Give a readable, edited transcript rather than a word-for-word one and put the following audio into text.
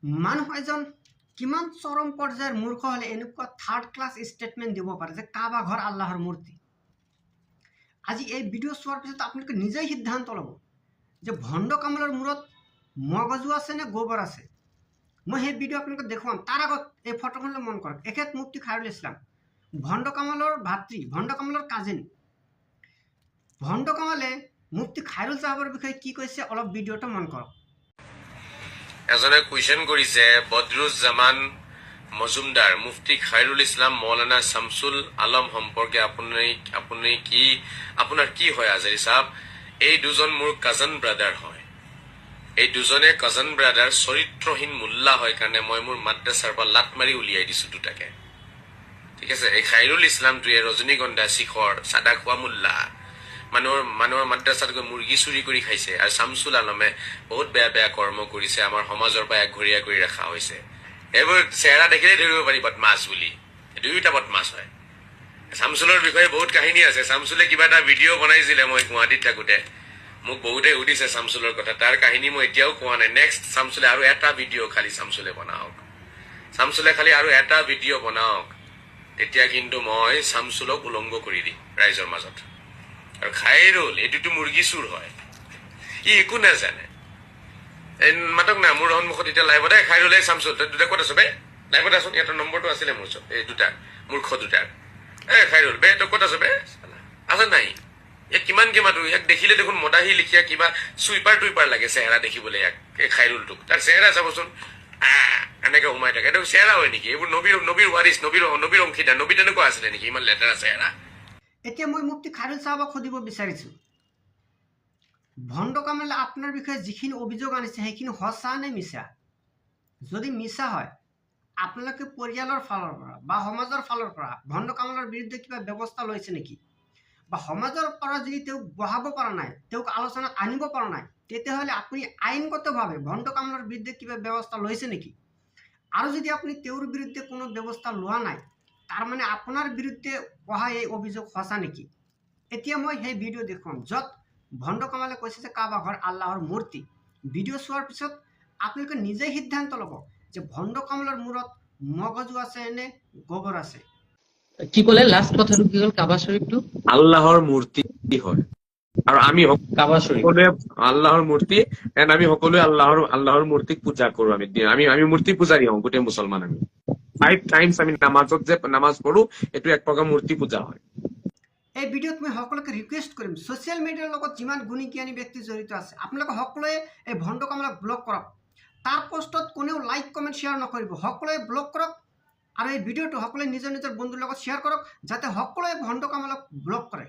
মানুহ এজন কিমান চৰম পৰ্যায়ৰ মূৰ্খ হ'লে এনেকুৱা থাৰ্ড ক্লাছ ষ্টেটমেণ্ট দিব পাৰে যে কাবা ঘৰ আল্লাহৰ মূৰ্তি। আজি এই ভিডিঅ' চোৱাৰ পিছত আপোনালোকে নিজেই সিদ্ধান্ত ল'ব যে ভণ্ড কামলৰ মূৰত মগজু আছে নে গোবৰ আছে। মই সেই ভিডিঅ' আপোনালোকক দেখুৱাম। তাৰ আগত এই ফটোখনলৈ মন কৰক। এখেত মুফতি খাইৰুল ইছলাম, ভণ্ড কামালৰ ভাতৃ, ভণ্ড কামালৰ কাজিন। ভণ্ড কামালে মুফতি খাইৰুল চাহাবৰ বিষয়ে কি কৈছে, অলপ ভিডিঅ'টো মন কৰক। এজনে কুৱেশ্যন কৰিছে, বদৰুজ জামান মজুমদাৰ, মুফতি খাইৰুল ইছলাম, মৌলানা শামছুল আলম সম্পৰ্কে আপুনি কি, আপোনাৰ কি হয় আজাৰী চাহাব? এই দুজন মোৰ কাজন ব্ৰাদাৰ হয়। এই দুজনে কাজন ব্ৰাদাৰ, চৰিত্ৰহীন মোল্লা হয় কাৰণে মই মোৰ মাদ্ৰাছাৰ পৰা লাত মাৰি উলিয়াই দিছো দুটাকে। ঠিক আছে। এই খাইৰুল ইছলামটোৱে, ৰজনীগন্ধা শিখৰ চাদা খোৱা মোল্লা, মানুহৰ মাদ্ৰাছাত গৈ মুৰ্গী চুৰি কৰি খাইছে। আৰু শামছুল আলমে বহুত বেয়া বেয়া কৰ্ম কৰিছে। আমাৰ সমাজৰ পৰা একঘৰীয়া কৰি ৰখা হৈছে। এইবোৰ চেহেৰা দেখিলেই ধৰিব পাৰি বদমাছ বুলি। দুয়োটা বদমাছ হয়। শামছুলৰ বিষয়ে বহুত কাহিনী আছে। শামছুলে কিবা এটা ভিডিঅ' বনাইছিলে মই গুৱাহাটীত থাকোতে। মোক বহুতে সুধিছে শামছুলৰ কথা। তাৰ কাহিনী মই এতিয়াও কোৱা নাই। নেক্সট শামছুলে আৰু এটা ভিডিঅ' খালি শামছুলে বনাওক, শামছুলে খালি আৰু এটা ভিডিঅ' বনাওক, তেতিয়া কিন্তু মই শামছুলক উলংগ কৰি দিম ৰাইজৰ মাজত। আৰু খাইৰুল, এইটোতো মুৰ্গী চুৰ হয়, ই একো নাজানে। এই মাতক না মোৰ সন্মুখত এতিয়া লাইভত। এই খাইৰুল, এই শামছুল, তই দুটা ক'ত আছ বে? লাইভত আছোন। ইয়াতৰ নম্বৰটো আছিলে মোৰ ওচৰত, এই দুটা মূৰ্খ দুটাৰ। এ খাইৰুল বে, তই ক'ত আছ বে? আছ নাই? ইয়াক কিমান মাতো? ইয়াক দেখিলে দেখোন মদাহী লিখিয়া কিবা চুইপাৰ টুইপাৰ লাগে চেহেৰা দেখিবলৈ ইয়াক। এই খাইৰুলটোক, তাৰ চেহেৰা চাবচোন, এনেকে সোমাই থাকে। এইটো চেহেৰা হয় নেকি? এইবোৰ নবীৰ ৱাৰিছ, নবীৰ অংশীদাৰ, নবী তেনেকুৱা আছিলে নেকি, ইমান লেতেৰা চেহেৰা? এতিয়া মই মুফতি খাইৰুল চাহাবক সুধিব বিচাৰিছোঁ, ভণ্ড কামালে আপোনাৰ বিষয়ে যিখিনি অভিযোগ আনিছে, সেইখিনি সঁচা নে মিছা? যদি মিছা হয়, আপোনালোকে পৰিয়ালৰ ফালৰ পৰা বা সমাজৰ ফালৰ পৰা ভণ্ড কামালৰ বিৰুদ্ধে কিবা ব্যৱস্থা লৈছে নেকি? বা সমাজৰ পৰা যদি তেওঁক বহাব পৰা নাই, তেওঁক আলোচনাত আনিব পৰা নাই, তেতিয়াহ'লে আপুনি আইনগতভাৱে ভণ্ড কামালৰ বিৰুদ্ধে কিবা ব্যৱস্থা লৈছে নেকি? আৰু যদি আপুনি তেওঁৰ বিৰুদ্ধে কোনো ব্যৱস্থা লোৱা নাই, তাৰ মানে আপোনাৰ বিৰুদ্ধে অহা এই অভিযোগ সঁচা নেকি? এতিয়া মই সেই ভিডিঅ' দেখুৱাম য'ত ভণ্ড কামালে কৈছে যে কাবা ঘৰ আল্লাহৰ মূৰ্তি। ভিডিঅ' চোৱাৰ পিছত আপোনালোকে নিজেই সিদ্ধান্ত ল'ব যে ভণ্ড কামালৰ মূৰত মগজু আছে নে গোবৰ আছে। কি ক'লে? লাষ্ট কথাটো কি হ'ল? কাবা শ্বৰীফটো আল্লাহৰ মূৰ্তি হয় আৰু আমি কাবা শ্বৰীফ সকলোৱে আল্লাহৰ মূৰ্তি এণ্ড আমি সকলোৱে আল্লাহৰ মূৰ্তিক পূজা কৰো। আমি মূৰ্তি পূজাৰী হওঁ গোটেই মুছলমান। আমি ফাইভ টাইমছ আমি নামাজত যে নামাজ পঢ়ো, এইটো এক প্ৰকাৰ মূৰ্তি পূজা হয়। এই ভিডিঅ'ত মই সকলোকে ৰিকুৱেষ্ট কৰিম, ছ'চিয়েল মিডিয়াৰ লগত যিমান গুণী জ্ঞানী ব্যক্তি জড়িত আছে, আপোনালোকে সকলোৱে এই ভণ্ড কামলক ব্লক কৰক। তাৰ পষ্টত কোনেও লাইক, কমেণ্ট, শ্বেয়াৰ নকৰিব। সকলোৱে ব্লক কৰক আৰু এই ভিডিঅ'টো সকলোৱে নিজৰ নিজৰ বন্ধুৰ লগত শ্বেয়াৰ কৰক, যাতে সকলোৱে ভণ্ড কামলক ব্লক কৰে।